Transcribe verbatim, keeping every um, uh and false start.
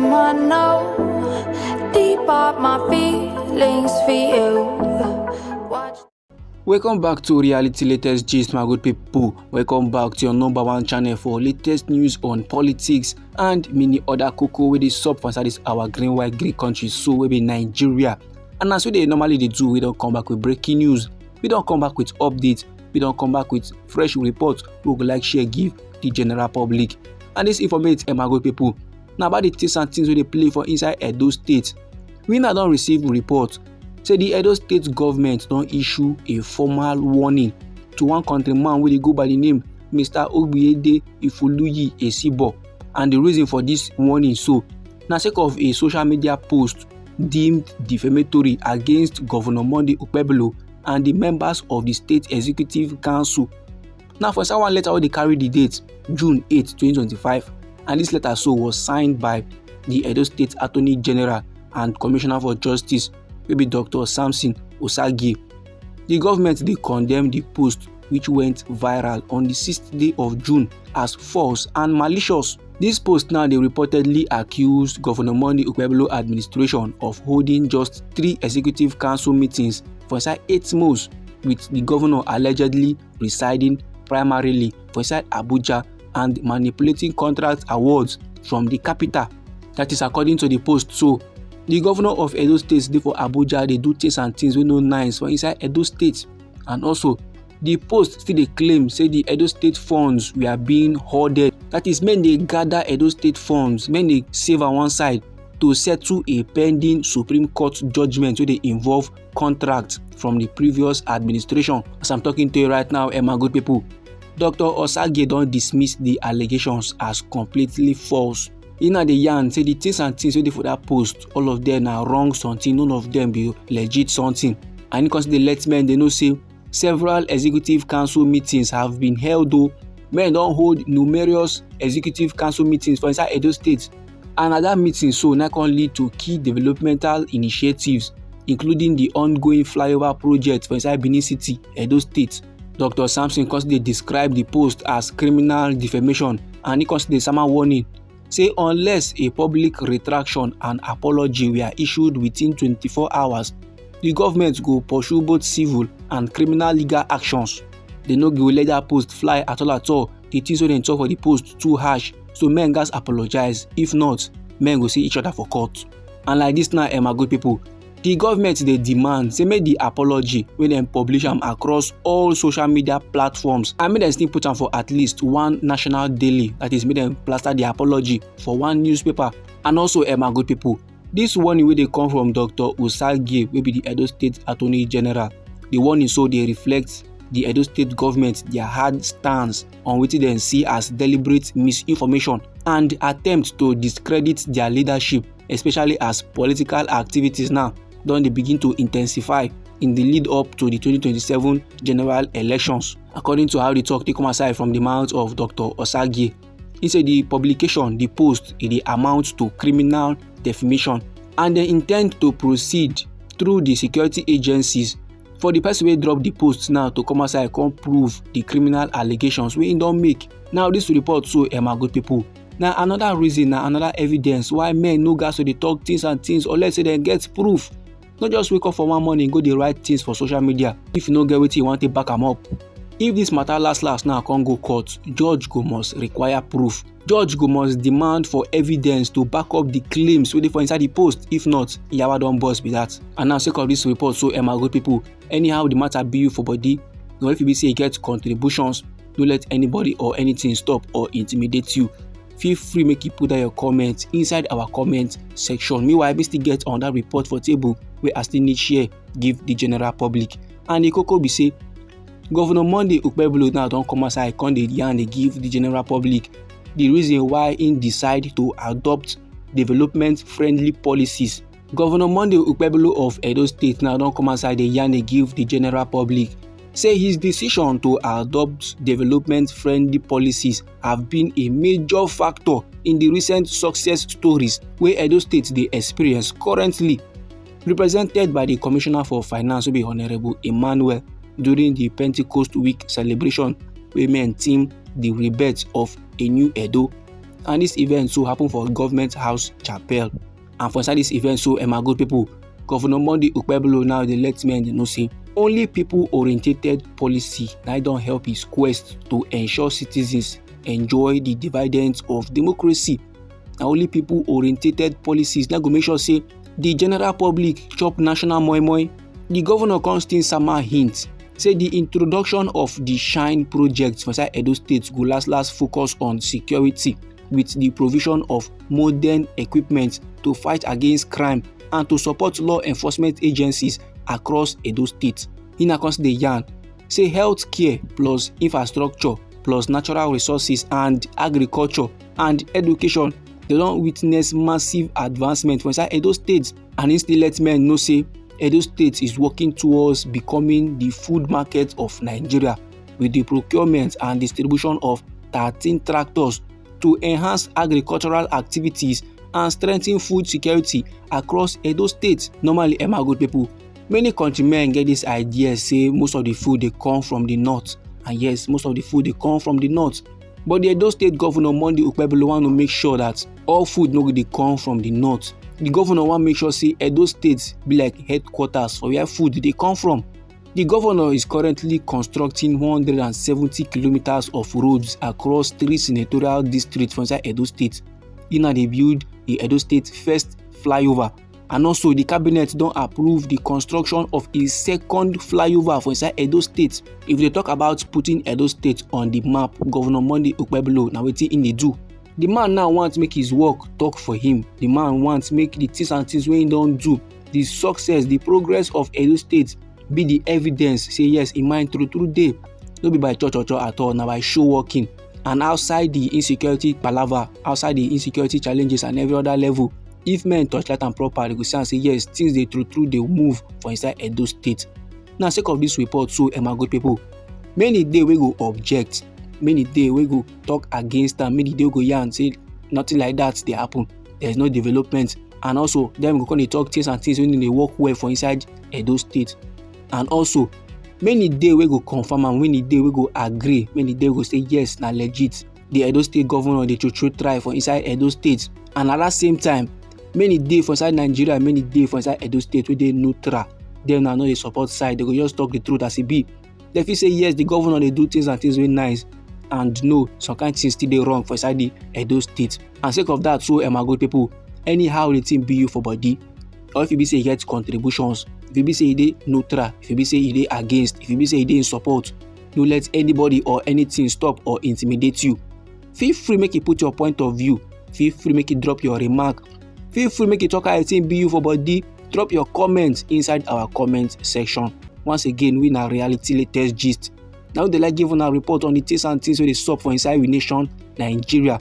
I know deep up my feelings for you. Watch. Welcome back to Reality Latest Gist, my good people. Welcome back to your number one channel for latest news on politics and many other koko wey dey sup for inside this our green, white, green country, so wey be Nigeria. And as we dey normally dey do, we don come back with breaking news. We don come back with updates. We don come back with fresh report we go like share give the general public. And this informate, eh, my good people, na about the things and things wey dey play for inside Edo State. We now don receive report say the Edo State government don issue a formal warning to one countryman wey dey go by the name Mister Ogbuyede Ifuluyi Esibo. And the reason for this warning so na sake of a social media post deemed defamatory against Governor Monday Okpebholo and the members of the State Executive Council. Now, for inside one letter wey dey carry the date June eighth, twenty twenty-five, and this letter so was signed by the Edo State Attorney General and Commissioner for Justice, wey be Doctor Samson Osagie. The government dey condemn the post, which went viral on the sixth day of June, as false and malicious. This post now dey reportedly accuse Governor Monday Okpebholo administration of holding just three executive council meetings for inside eight months, with the governor allegedly residing primarily for inside Abuja and manipulating contract awards from the capital. That is according to the post. So, the governor of Edo State dey for Abuja dey do things and things wey no nice for inside Edo State. And also, the post still dey claim say the Edo State funds were being hoarded. That is, men dey gather Edo State funds, men dey save on one side to settle a pending Supreme Court judgment wey dey involve contract from the previous administration. As I'm talking to you right now, eh, my good people, Doctor Osagie don dismiss the allegations as completely false. He na dey yarn say the things and things wey dey for that post, all of them na wrong something, none of them be legit something. And he come still dey let men dey know say several executive council meetings have been held o. Men don hold numerous executive council meetings for inside Edo State. And na that meeting so na come lead to key developmental initiatives, including the ongoing flyover project for inside Benin City, Edo State. Doctor Samson come still dey describe the post as criminal defamation, and he come still dey sama warning say unless a public retraction and apology were issued within twenty-four hours, the government go pursue both civil and criminal legal actions. They no go let that post fly at all at all. The things wey dem talk for the post too harsh, so men gatz apologize. If not, men go see each other for court. And like this now, eh, my good people, the government dey demand say make the apology wey dem publish am across all social media platforms, and make dem still put am for at least one national daily. That is, make dem plaster the apology for one newspaper. And also, eh, my good people, this warning wey dey come from Doctor Osagie, wey be the Edo State Attorney General, the warning so dey reflect the Edo State government their hard stance on wetin dem see as deliberate misinformation and attempt to discredit their leadership, especially as political activities now don dey begin to intensify in the lead up to the twenty twenty-seven general elections. According to how the talk take come aside from the mouth of Doctor Osagie, he say the publication, the post, e dey amount to criminal defamation, and dem intend to proceed through the security agencies for the person wey drop the post now to come outside come prove the criminal allegations wey he don make. Now, this report so, eh, my good people, na another reason, na another evidence why men no gatz to dey talk things and things unless say dem get proof. No just wake up for one morning go dey write things for social media if you no get wetin you wan take back am up. If this matter last last now come go court, judge go must require proof. Judge go must demand for evidence to back up the claims wey dey for inside the post. If not, yawa don burst be that. And now, sake of this report so, eh, my good people, anyhow the matter be you for body, or if you be say you get contributions, no let anybody or anything stop or intimidate you. Feel free make you put down your comment inside our comment section. Meanwhile, we still get another report for table wey I still need share give the general public. And the koko be say, Governor Monday Okpebholo now don come outside come dey yarn dey give the general public the reason why he decide to adopt development-friendly policies. Governor Monday Okpebholo of Edo State now don come outside dey yarn dey give the general public say his decision to adopt development-friendly policies have been a major factor in the recent success stories wey Edo State dey experience currently. Represented by the Commissioner for Finance, wey be Honorable Emmanuel, during the Pentecost Week celebration wey men theme the rebirth of a new Edo. And this event so happen for Government House Chapel. And for inside this event so, eh, my good people, Governor Monday Okpebholo now dey let men dey know say only people orientated policy na don help his quest to ensure citizens enjoy the dividends of democracy. Na only people orientated policies na go make sure say the general public chop national moi moi. The governor come still sama hint say the introduction of the shine project for inside Edo State go last last focus on security with the provision of modern equipment to fight against crime and to support law enforcement agencies across Edo State. He na come still dey yarn say healthcare plus infrastructure plus natural resources and agriculture and education dey don witness massive advancement for inside Edo State. And he still let men know say Edo State is working towards becoming the food market of Nigeria with the procurement and distribution of thirteen tractors to enhance agricultural activities and strengthen food security across Edo State. Normally, eh, my good people, many countrymen get this idea say most of the food dey come from the north. And yes, most of the food dey come from the north. But the Edo State Governor Monday Okpebholo want to make sure that all food no go dey come from the north. The governor want make sure say Edo State be like headquarters for where food dey come from. The governor is currently constructing one hundred and seventy kilometers of roads across three senatorial districts for inside Edo State. He na dey build the Edo State first flyover. And also, the cabinet don approve the construction of a second flyover for inside Edo State. If they talk about putting Edo State on the map, Governor Monday Okpebholo na wetin he dey do. The man now want make his work talk for him. The man want make the things and things wey he don do, the success, the progress of Edo State be the evidence say yes, he mind true true dey. No be by cho cho cho at all, na by show working. And outside the insecurity palava, outside the insecurity challenges and every other level, if men torchlight am proper, they go see am say yes, things dey true true dey move for inside Edo State. Now, sake of this report so, eh, my good people, many dey wey go object, many dey wey go talk against am, many dey wey go yarn say nothing like that dey happen. There is no development. And also, dem go come dey talk things and things wey no dey work well for inside Edo State. And also, many dey wey go confirm am, many dey wey go agree, many dey wey go say yes, na legit. The Edo State governor dey true true try for inside Edo State. And at that same time, many dey for inside Nigeria, many dey for inside Edo State wey dey neutral. Dem na no dey support side, they go just talk the truth as e be. They feel say yes, the governor dey do things and things wey nice, and no, some kind things still dey wrong for inside the Edo State. And sake of that, so, eh, my good people, anyhow the thing be you for body, or if e be say you get contributions, if e be say you dey neutral, if e be say you dey against, if e be say you dey in support, no let anybody or anything stop or intimidate you. Feel free make you put your point of view. Feel free make you drop your remark. Feel free make you talk how you think be you for body. Drop your comment inside our comment section. Once again, we na Reality Latest Gist. Now they like give una report on the things and things wey dey sup for inside we nation, Nigeria.